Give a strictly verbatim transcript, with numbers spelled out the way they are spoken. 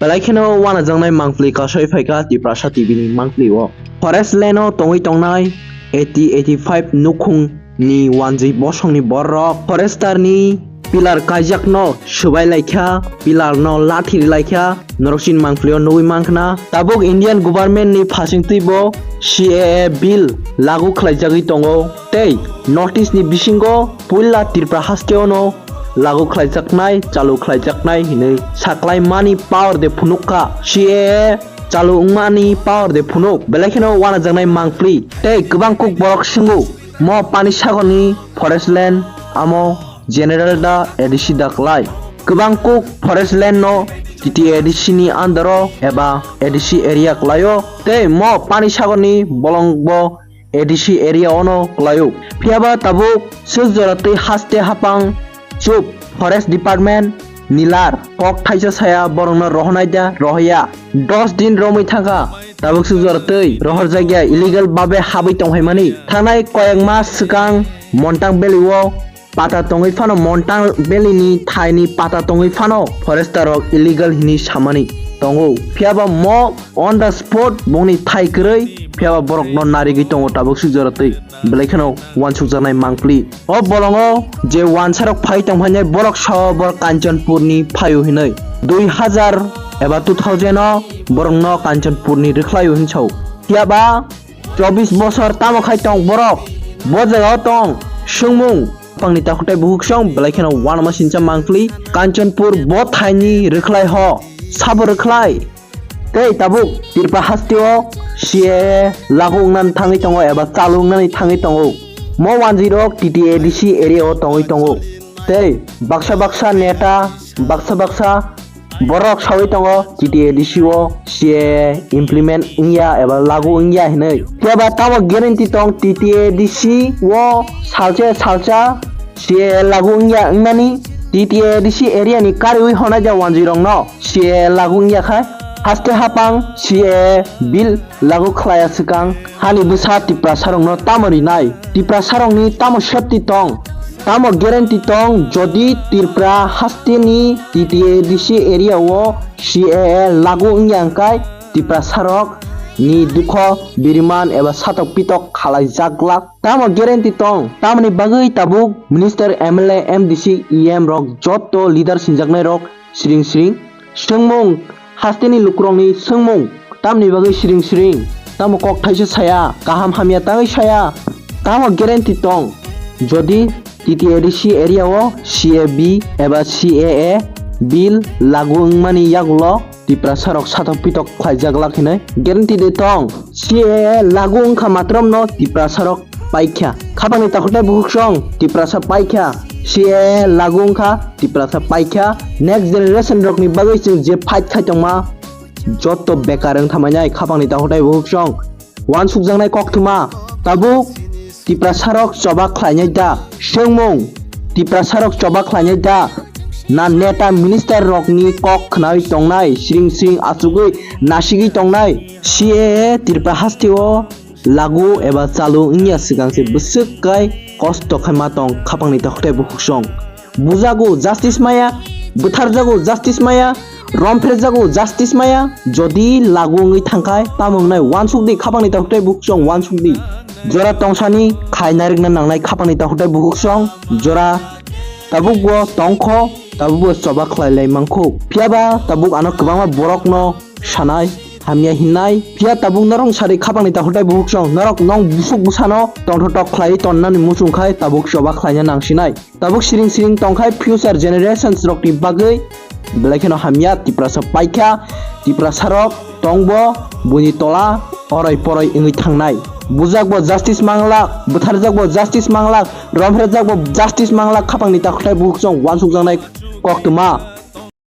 Belai kheno wanajaknai mangpli kasoi phaikha Tiprasa T V ni mangpli o. Forest land o tongwi tongnai eighty eighty five nukhung ni wanjwi bosongni borok forester ni pillar kaijakno swbai laikha, pillar no lathi ri laikha, norok chini mangpli o nugwi mankha. Tabuk Indian government ni phasing twi bo C A A bill lagu khlaijagwi tongo tei notice ni bisingo puila Tripura haste o no lagu khlaijaknai, chalu khlaijaknai hinwi saklaimani power de phunukha. C A A chalu wngmani power de phunuk, belai kheno wanajaknai mangpli. Tei kwbang kuk borok swngo, mo pani sagorni forest land amo general da A D C da klai? Kwbang kuk forest land no T T A D C ni under o eba A D C area klaio, tei mo pani sagorni bolong bo A D C area ono klaio. Phiyaba tabuk swk jora twi haste hapang chup forest department nilar kok thaisa saya borokno rohornai da rohorya. Dos din romwi thangkha tabuk swk jora twi rohorjakya illegal babe habwi tongphaimani. Thangnai koyek mas swkang Montang Valley o pata tongwi phano Montang Valley ni thai ni pata tongwi phano forester rok illegal hinwi samani tongo. Phiyaba mo on the spot bongni thai kwrwi, phiyaba borokno narigwi tongo tabuk swk jora twi. Belai kheno wansukjaknai mangpli. O bolongo je wansarok phai tongphainai borok sao borok Kanchanpur ni phaio hinwi. Dui hazar eba two thousand o borokno Kanchanpur ni rwkhlaio hinsao. Phiyaba chobbish bosor tamo khai tong borok? Bo jagao tong swngmung. Khapangni takhuktai bukhuk song belai kheno wanama sincha mangpli. Kanchanpur bo thaini rwkhlai ho. Sabo rwkhlai. Tei tabuk Tripura haste o C A A lagu wngnani thangwi tongo eba chalu wngnani thangwi tongo. Mo wanjwi rok T T A D C area o tongwi tongo. Tei baksa baksa neta, baksa baksa borok sawi tongo T T A D C o C A A implement wngya eba lagu wngya hinwi. Phiya ba tamo guarantee tong T T A D C o salsa salsa C A A lagu wngya wngnani? T T A D C area ni kariwi honai ja wanjwi rokno C A A lagu wngya khai haste hapang C A A bill lagu khlaiya swkang hani bwsa Tiprasarokno tamo rinai? Tiprasarokni tamo safety tong? Tamo guarantee tong jodi Tripura hasteni T T A D C area o C A A lagu wngya hwnkhe Tiprasarok ni dukho biriman eba satok pitok khalai jak glak? Tamo guarantee tong? Tamoni bagwi tabuk minister, M L A, M D C, E M rok joto leader sinjaknai rok siring siring swngmung, hasteni lukurokni swngmung tamni bagwi siring siring? Tamo kok thaisa saya, kaham hamya tangwi saya? Tamo guarantee tong jodi T T A D C area o C A B eba C A A bill lagu wngmani yagulo Tiprasarok satok pitok khlaijak lak hinwi? Guarantee de tong? C A A lagu wngkha matrom no Tiprasarok paikha. Khapangni takhuknai bukhuk song Tiprasa paikha. C A A lagu wngkha Tiprasa paikha. Next generation rokni bagwi chwng je fight khai tongma joto bekar wng thamainai khapangni takhuknai bukhuk song. Wansukjaknai koktwma tabuk Tiprasarok choba khlainai da? Swngmung, Tiprasarok choba khlainai da? Na neta minister rokni kok khnawi tongnai, siring siring achugwi nasigwi tongnai? C A A Tripura hasteo lagu eba chalu wngya swkang se bwswk kai kosto khaima tong khapangni takhuktai bukhuk song. Bujago justice maya, bwtharjago justice maya, romphrejago justice maya. Jodi lagu wngwi thangkhai tamo wngnai? Wansukdi khapangni takhuktai bukhuk song, wansukdi. Jora tongsani khai narikna nangnai khapangni takhuktai bukhuk song, jora tabukbo tongkho, tabukbo choba khlai lai mankho. Phiyaba tabuk ano kwbangma borokno sanai, hamya hinnai. Phiya tabuk norok sari khapangni takhuktai bukhuk song, norok nong busuk bwsano tongthotok khlaiwi tonnani muchung khai tabuk choba khlaina nangsinai. Tabuk siring siring tongkhai future generations rokni bagwi belai kheno hamya. Tiprasa paikha, Tiprasarok tongbo buini tola oroi poroi wngwi thangnai. Bujakbo justice manglak, bwtharjakbo justice manglak, romphrejakbo justice manglak khapangni takhuktai bukhuk song, wansukjaknai koktwma.